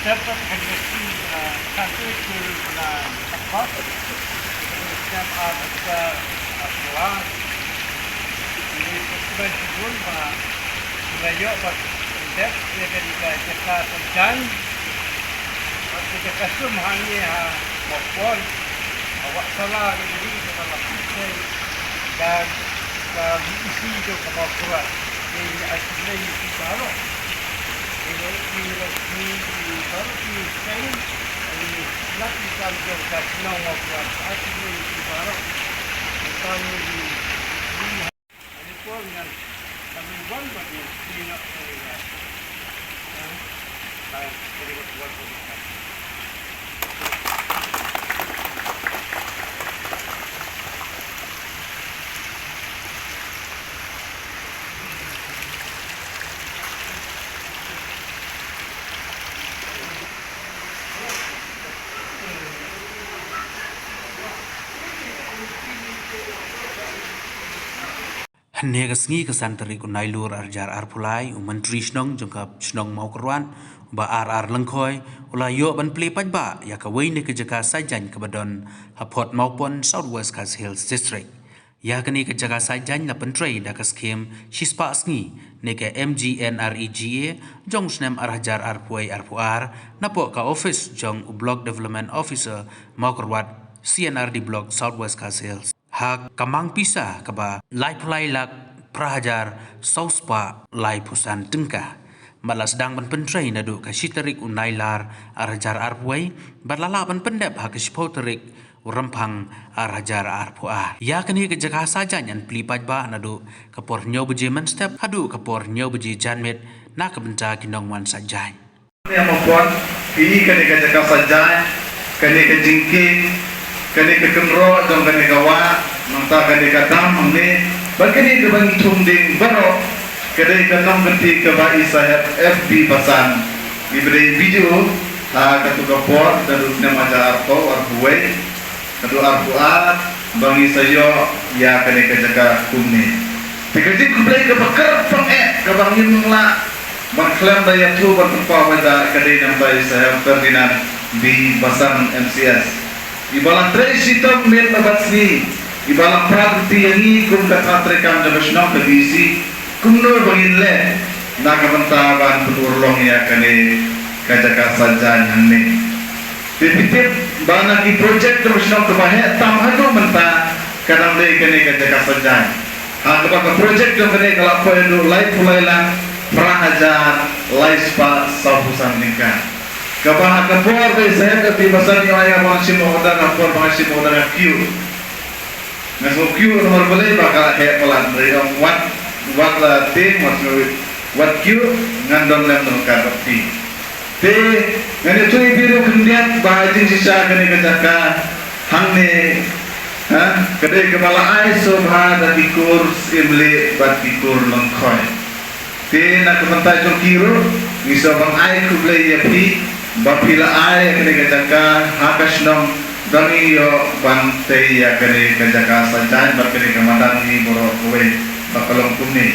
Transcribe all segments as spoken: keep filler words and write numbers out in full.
Dapat hanya si, ah, satu itu pernah dapat. Setiap ada, ah, keluar. Ini sesuai dengan, ah, nilai, ah, dep, ia dari jaka sejan. Bad ka jaka sum hangne ha Mawpon, ha Watsala ka dei kaba la pynshai da ka V E C jong ka Mawkyrwat. Te ngi ai khublei ïa phi baroh. Te ngi ai khublei ïa phi baroh, phi seng, ïa ki nongkam jong ka shnong Mawkyrwat. Ai khublei ïa phi baroh. Te tang ngi Hynne ka sngi ka san tarik u Nailur ar hajar arphew lai, u Myntri Shnong jong ka shnong Mawkyrwat, u Bah R R Lyngkhoi, u la ïoh ban plie paidbah ïa kawei na ki jaka saitjaiñ kaba don ha Port Mawpon, South West Khasi Hills District. Ïa kane ka jaka saitjaiñ la pyntrei da ka skhim shispah sngi ne ka M G N R E G A jong u snem ar hajar arphew wei arphew ar, napoh ka office jong u Block Development Officer Mawkyrwat, C N R D Block, South West Khasi Hills. Ha ka mang pisa kaba laiphew lai lak phra hajar saw spah laiphew san tyngka. Bad la sdang ban pyntrei naduh ka shi tarik u Nailar ar hajar arphew wei, bad la lah ban pyndep ha ka shiphew tarik u Rymphang ar hajar arphew ar. Ïa kane ka jaka saitjaiñ yn plie paidbah naduh ka por hynñiew baje mynstep haduh ka por hynñiew baje janmiet na ka bynta ki nongwan saitjaiñ. Ïa Mawpon, phi i kane ka jaka saitjaiñ, kane ka jingkieng, kane ka kynroh jong kane ka wah, nangta kane ka dam hangne, bad kane kaba ngi thung ding baroh, ka dei ka nongkynti kaba i Saheb F B Basan, iba dei B D O ha kato ka por, naduh snem ar hajar arphew, arphew wei. Naduh arphew ar ba ngi sa ïoh ïa kane ka jaka kumne. Te ka jingkhublei kaba kyrpang eh kaba ngim lah ban khlem da ïathuh ban pynpaw ban da ka dei namar i Sir Ferdinand B Basan M C S, iba la trei shitom miet bad sngi, iba la prat ruh ïa ngi kum ka tnat treikam jong ka shnong ka B C. Kumno ba ngin leh na ka bynta ban pynurlong ïa kane ka jaka saitjaiñ hangne. Te phi tip ba na ki projek jong ka shnong kaba heh tam haduh mynta ka dang dei kane ka jaka saitjaiñ. Ha kaba ka projek jong kane ka la poi haduh laiphew lai lak phra hajar lai spah sawphew san tyngka. Kaba ha ka por ba i Saheb F B Basan ïoh ai ha ba ngan shim order, ha por ba ngan shim order nga kiew. Nga sngewkiew namar balei ba ka la heh palat, hynrei ong wat, wat la tieng, wat sngewkiew, wat kiew, ngan don lem don ryngkat bad phi. Te ngan ïathuh ïa phi ruh khyndiat ba jingshisha kane ka jaka hangne, ha, ka dei kaba la ai sngewbha da ki kur Syiemlieh bad ki kur Lyngkhoi. Te na ka bynta jong ki ruh ngi sngewbha ban ai khublei ïa phi ba phi la ai ïa kane ka jaka ha ka shnong, ba ngi ïoh ban tei ïa kane ka jaka saitjaiñ bad kane ka madan ngi baroh kawei ba ka long kumne.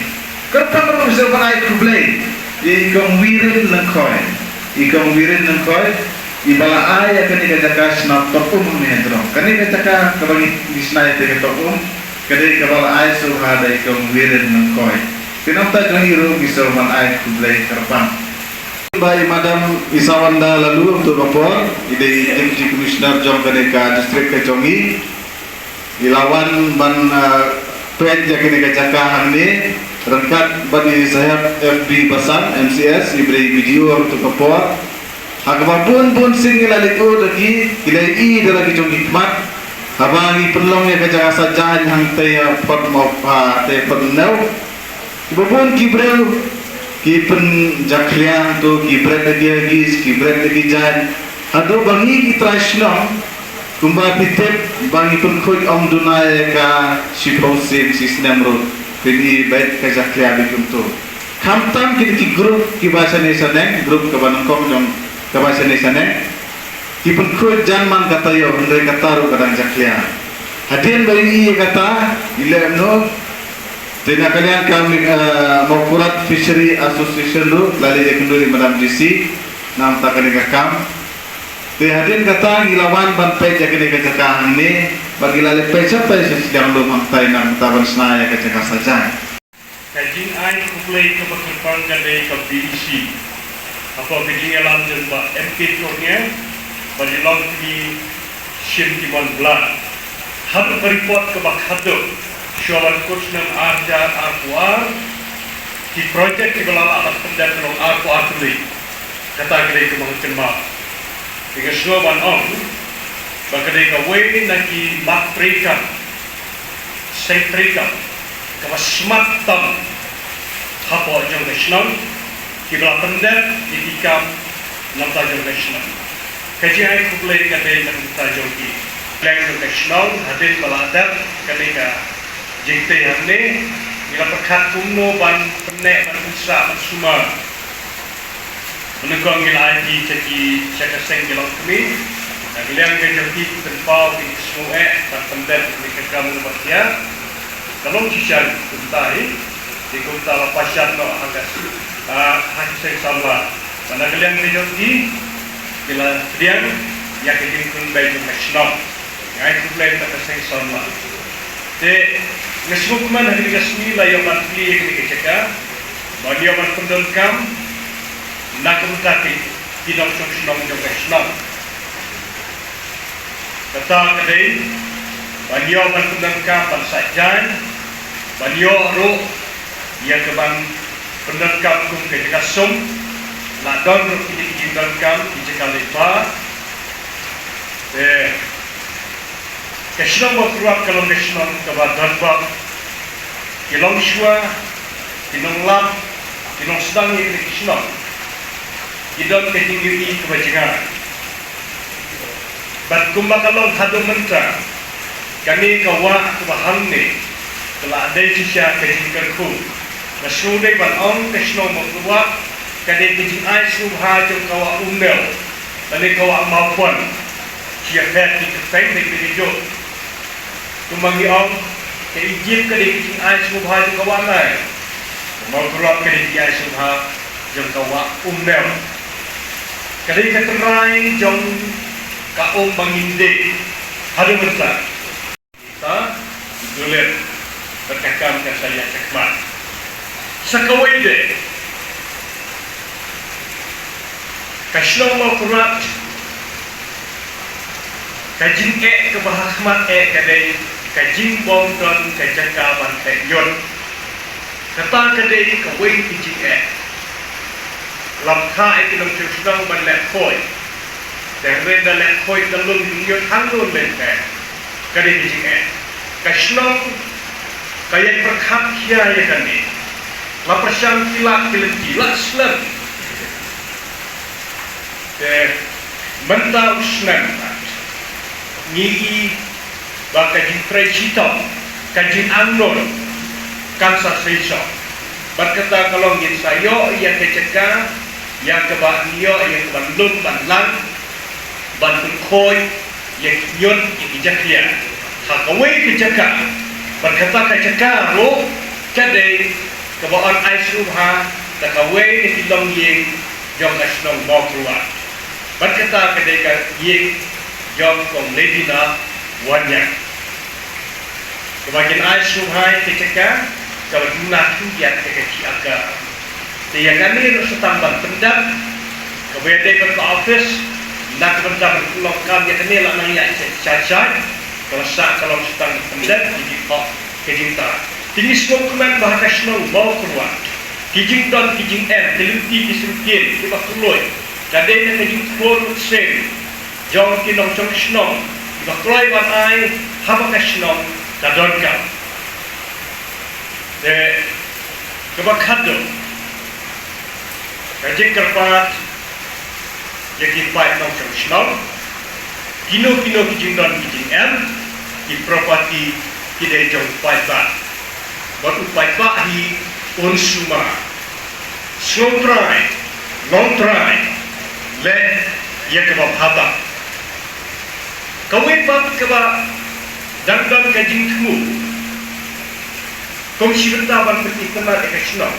Kyrpang ruh ngi sngewbha ban ai khublei ïa i Kong Wiren Lyngkhoi, i Kong Wiren Lyngkhoi, iba la ai ïa kane ka jaka shnong Top Um ne hajrong. Kane ka jaka kaba ngi, ngi shna ïa ka Top Um, ka dei kaba la ai sngewbha da i Kong Wiren Lyngkhoi. Te na ka bynta jong i ruh ngi sngewbha ban ai khublei kyrpang. Ba i Madam Isawanda Laloo, ha kato ka por i dei i Deputy Commissioner jong kane ka district ka jong i. I la wan ban, ah, peit ïa kane ka jaka hangne ryngkat bad i Saheb F B Basan M C S, iba dei i B D O ha kato ka por. Ha kaba bun bun sien ngi la leit ïoh da ki, ki la ïohi da la ki jong ki khmat. Haba ngi pynlong ïa ka jaka saitjaiñ hangtei ha Port Mawpha, hangtei Port Mawpha. Kiba bun ki briew ki pynjakhlia hangto, ki bret da ki hagis, ki bret da ki jaiñ. Haduh ba ngi ki trai shnong, kumba phi tip ba ngi pynkhuid ym duna ïa ka shiphew sien shi snem ruh. Phin i beit ka jakhlia beit kumto. Khamtam kine ki group kiba shane shaneng, group kaba nyngkong jong kaba shane shaneng. Ki pynkhuid jan man ka taïew, hynrei kata ruh ka dang jakhlia. Hadien ba i ïohi ïa kata, i leh kumno? Te na ka liang ka, eh, Mawkyrwat Fishery Association ruh la leit ïakynduh ïa i Madam D C. Namar kane ka kam. Te hadien kata ngi la wan ban peit ïa kane ka jaka hangne, ba ngi la leit peit sha peit sha shiliang lum hangtai namar ban shna ïa ka jaka sa jai. Ka jingai khublei kaba kyrpang ka dei ka B E C. Hapoh ka jingïalam jong Bah M K Thurnia, ba dei long kmie shim ki mon blad. Haduh ka report kaba khadduh, shuwa ban kut snem ar hajar arphew ar, ki project kiba la lah ban pyndep ki long arphew ar tylli. Kata ka dei kaba nga kynmaw. Te nga sngew ban ong ba ka dei kawei na ki mat treikam, seng treikam kaba smat tam hapoh jong ka shnong, kiba la pyndep ïa ki kam na bynta jong ka shnong. Ka jingai khublei ka dei na ka bynta jong ki. Leng jong ka shnong hadien ba la dep kane ka jingtei hangne, ngi la pyrkhat kumno ban pynneh, ban pynsah, ban sumar. Nyngkong ngi la ai ki sha ki, sha ka seng ki longkmie. Na ka liang ka jong ki, ki pynpaw, ki sngewbha ban pyndep ïa ka kam ba khia. Ka long shisha kumta hi. Te kumta la pynshai noh ha ka, ah, ha ki seng samla. Bad na ka liang ka jong ki, ki la pdiang ïa ka jingkyrmen jong ka shnong. Nga ai khublei na ka seng samla. Te nga sngewkmen ha kane ka sngi la ïoh ban plie ïa kane ka jaka ban ïoh ban pyndonkam na ka bynta ki, ki nongshong shnong jong ka shnong. Kata ka dei ban ïoh ban pyndonkam, ban sah jaiñ, ban ïoh ruh ïa ka ban pyndonkam kum ka jaka sum. La don ruh kine ki jingdonkam, ki jaka leit bar. Te ka shnong Mawkyrwat ka long ka shnong kaba don bok. Ki longshuwa, ki nonglap, ki nongsdang ïa kine ki shnong ki don ka jingïohi kaba jngai. Bad kumba ka long haduh mynta, kane ka wah kaba hangne ka la dei shisha ka jingkyrkhu. Nga sngewdei ban ong ka shnong Mawkyrwat ka dei ka jingai sngewbha jong ka wah Umnew lane ka wah Mawphone. Sha pher ki kyrteng dei dei jong. Kumba ngi ong, ka Ijipt ka dei ka jingai sngewbha jong ka wah Nail. Ka Mawkyrwat ka dei ka jingai sngewbha jong ka wah Umnew. Ka dei ka tynrai jong ka um ba ngin dei haduh mynta. Kita ki dulip bad ka kam ka sa ïa shakmat. Sa kawei de, ka shnong Mawkyrwat, ka jingeh kaba ha khmat eh ka dei ka jingbym don ka jaka ban pynïoh. Kata ka dei kawei ka jingeh. Lam kha ïa ki nongshong shnong ban leh khuid. Te hynrei da leh khuid da lum jingïoh hangno leh te. Ka dei ka jingeh. Ka shnong ka ïai pyrkhat khia ïa kane. La pyrshang ki lad ki lynti, la slem. Te mynta u snem ngi i ba ka jingtrei shitom, ka jingangnud kan sa seisoh. Bad kata ka long ngin sa ïoh ïa ka jaka, ïa kaba ïoh ïa kaba lum ban lang, ban pynkhuid ïa ki ñiut ïa ki jakhlia ha kawei ka jaka. Bad kata ka jaka ruh ka dei kaba yn ai sngewbha da kawei na ki longïing jong ka shnong Mawkyrwat. Bad kata ka dei ka ïing jong Kong Lady na Wanniang. Kaba kin ai sngewbha ïa ka jaka kaba duna khyndiat ïa ka jaka. Te ïa kane ruh sa tang ban pyndep kaba ïadei bad ka office, na ka bynta ban pynlong kam ïa kane la nang ïa shai shai. Kaba sa ka long sa tang ban pyndep ïa ki hok ka jingtrai. Te ngi sngewkmen ba ha ka shnong Mawkyrwat ki jingdon ki jingem, ki lynti ki syngkien kiba khlaiñ ka dei na ka jingkhlaiñ mynsiem jong ki nongshong shnong kiba kloi ban ai haba ka shnong ka donkam. Te kaba khadduh, ka jingkyrpad ïa ki paid nongshong shnong, kino kino ki jingdon ki jingem, ki property ki dei jong u paidbah. Bad u paidbah hi un sumar. Sngewtrai, longtrai, leh ïa kaba bha tam. Kawei pat kaba dang don ka jingthmu, kum shi bynta ban pynitynnad ïa ka shnong,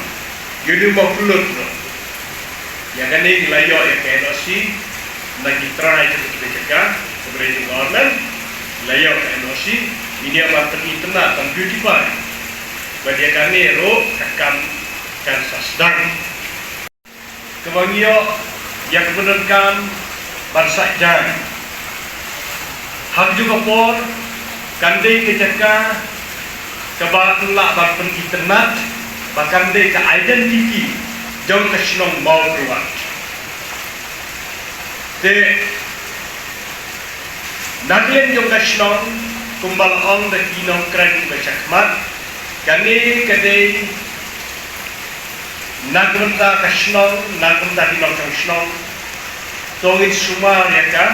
ïa u Mawpyllun ruh. Ïa kane ngi la ïoh ïa ka N O C na ki trai jong ka jaka, ka bri jong government, ngi la ïoh ka N O C, ngin ïa ban pyni tynnat ban beautify. Bad ïa kane ruh ka kam kan sa sdang. Kaba ngi ïoh ïa ka bynta kam ban sa jang. Ha kajuh ka por kan dei ka jaka kaba lah ban pyni tynnat ba kan dei ka identity jong ka shnong Mawkyrwat. Te na ka liang jong ka shnong, kumba la ong da ki nongkren ba shakhmat, kane ka dei na ka bynta ka shnong, na ka bynta ki nongshong shnong. To ngin sumar ïa ka,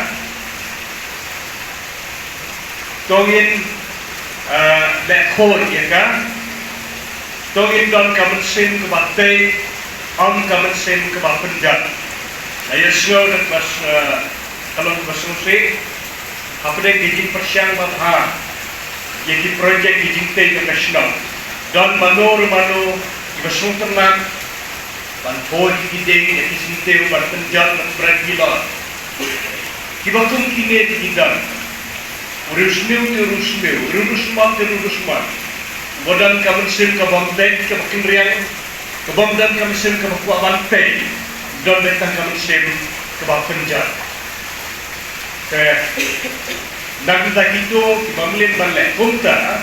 to ngin, ah, leh khot ïa ka, to ngin don ka mynsiem kaba tei, ym ka mynsiem kaba pynjot. La ïa sngew da kaba, ah, ka long kaba sngewsih hapdeng ki jingpyrshang ba bha ïa ki projek ki jingtei jong ka shnong. Don mano re mano kiba sngewtynnat ban poi ki ding ïa ki syntiew ban pynjot ban pynbret ki lor. Kiba kum kine ki don. U riewsniew te u riewsniew, u riewdusmon te u riewdusmon. Ba don ka mynsiem ka bym dei kaba kynriang, ka bym don ka mynsiem kaba kwah ban tei, don beit tang ka mynsiem kaba pynjot. Te na ka bynta kito kiba mlien ban leh kumta,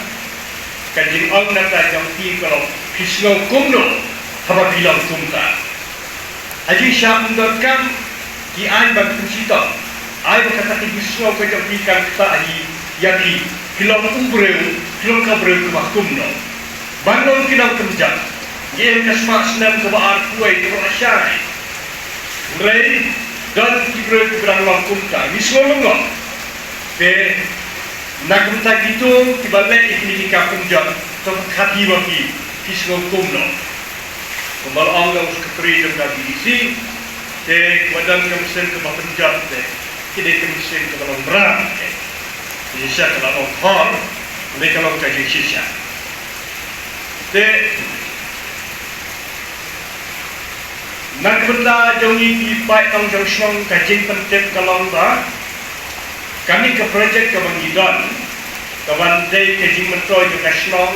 ka jingong nangta jong ki ka long, phi sngew kumno haba phi long kumta? Ha jingshisha ym donkam ki ai ban pynshitom. Ai ba kata ka jingsngew ka jong phi kan ktah hi ïa phi. Phi long u briew, phi long ka briew kaba kumno. Ban long ki nongkynjat, ngi im ka spah snem kaba arphew wei kaba lashai. Hynrei don ki briew kiba dang long kumta, ngi sngew lyngngoh. Te na ka bynta kito kiba leh ïa kine ki kam pynjot, to khati ba phi, phi sngew kumno. Kumba la ong da u sekretari jong ka B D C, te kiba don ka mynsiem kaba pynjot te ki dei ka mynsiem kaba long bra. Te shisha ka la long hor, te ka long ka jingshisha. Te na ka bynta jong ngi ki paid nongshong shnong, ka jingpyntip ka long ba kane ka projek kaba ngi don, kaban dei ka jingmyntoi jong ka shnong,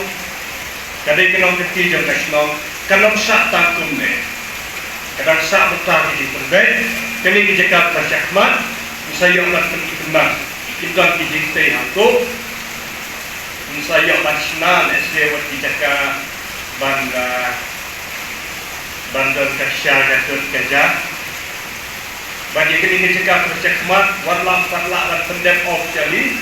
ka dei ka nongkynti jong ka shnong, kan ym sah tang kumne. Ka dang sah mynta ka jingpynbeit, kane ka jaka kaba shakhmat, ngin sa ïoh ban pyni tynnat, kin don ki jingtei hangto. Ngin sa ïoh ban shna lehse wat ki jaka ban, ah, ban don ka sha ka tut ka ja. Bad ïa kane ka jaka kaba shakhmat, wat la, wat la ban pyndep officially,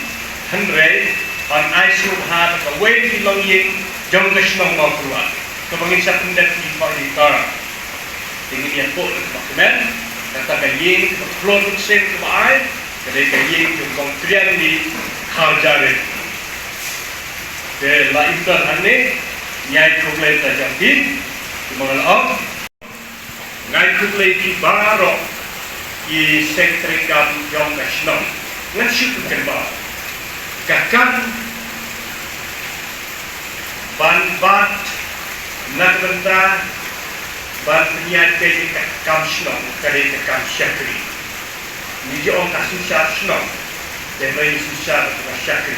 hynrei yn ai sngewbha da kawei ka longïing jong ka shnong Mawkyrwat, kaba ngin sa pyndep ïa ka ïing ka. Te ngin ïa pyndonkam, kata ka ïing kaba khlur mynsiem kaba ai, ka dei ka ïing jong Kong Trianli Kharjahrit. Te la im don hangne, ngi ai khublei ïa ka jong ki, kumba la ong. Ngi ai khublei ïa phi baroh ki seng treikam jong ka shnong. Ngan shu pynbna ka kam ban bat na ka bynta ban pynïaid ïa ka kam shnong, ka dei ka kam shakri. Ngi ju ong ka synshar shnong, te hynrei synshar ka shakri.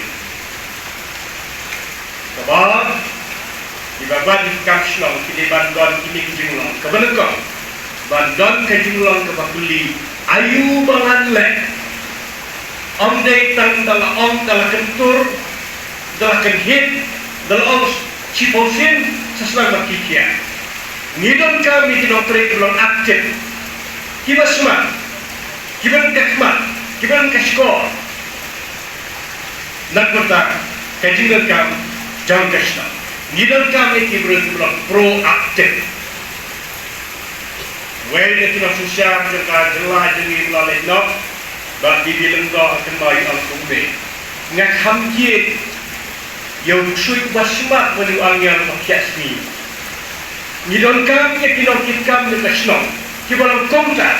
Kaba, kiba bat ïa ka kam shnong ki dei ban don kine ki jinglong. Kaba nyngkong, ban don ka jinglong kaba kylli, aïu ba ngan leh. Ym dei tang da la ong, da la kyntur, da la kynhit, da la ong shiphew sien, sa sdang ban khie khia. Ngi donkam ïa ki nongtrei kiba long active, kiba smat, kiba don ka khmat, kiba don ka shkor. Na ka bynta ka jingdonkam jong ka shnong, ngi donkam ïa ki briew kiba long proactive. Wei na ki nongsynshar jong ka jylla jong ngi ba la leit noh, Bah B.B. Lyngdoh, ha kynmaw ïa u ong kumne: Nga kham jied ïa u ksuid uba smat ban ïa u angel uba khiah sngi. Ngi donkam ïa ki nongkitkam jong ka shnong kiba long kumta.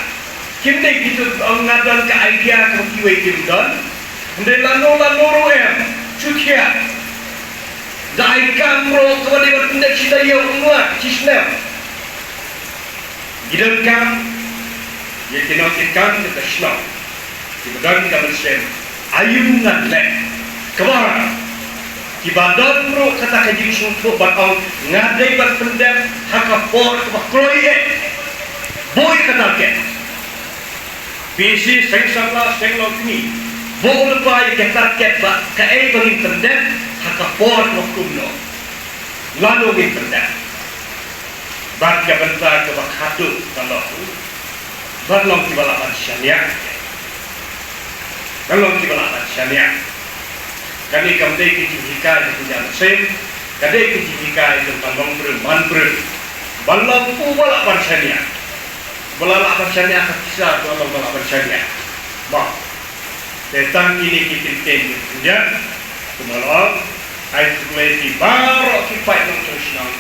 Kim dei kito kiba ong nga don ka idea kaba kiwei kim don. Hynrei lano lano ruh em, shu khiah. Da ai kam ruh kaba dei ban pyndep shi taïew, ym lah, shi snem. Ngi donkam ïa ki nongkitkam jong ka shnong kiba don ka mynsiem aïu ngan leh. Kaba kiba don ruh kata ka jingsngewthuh ban ong, nga dei ban pyndep ha ka por kaba kloi eh. Buh ïa ka target. Phi seng samla seng longkmie, buh lypa ïa ka target ba kaei ba ngin pyndep ha ka por kaba kumno. Lano ngin pyndep. Bad ka bynta kaba khadduh ka long, ban long kiba lah ban shaniah. Ban long kiba lah ban shaniah. Kane kam dei ka jinghikai jong ka mynsiem, ka dei ka jinghikai jong ka nongbriew manbriew. Ban long uba lah ban shaniah. Ba la lah ban shaniah ka pisa, ba la lah ban shaniah. Ba te tang kine ki kyntien ki pynjah, kumba la ong, ai khublei ïa phi baroh ki paid nongshong shnong.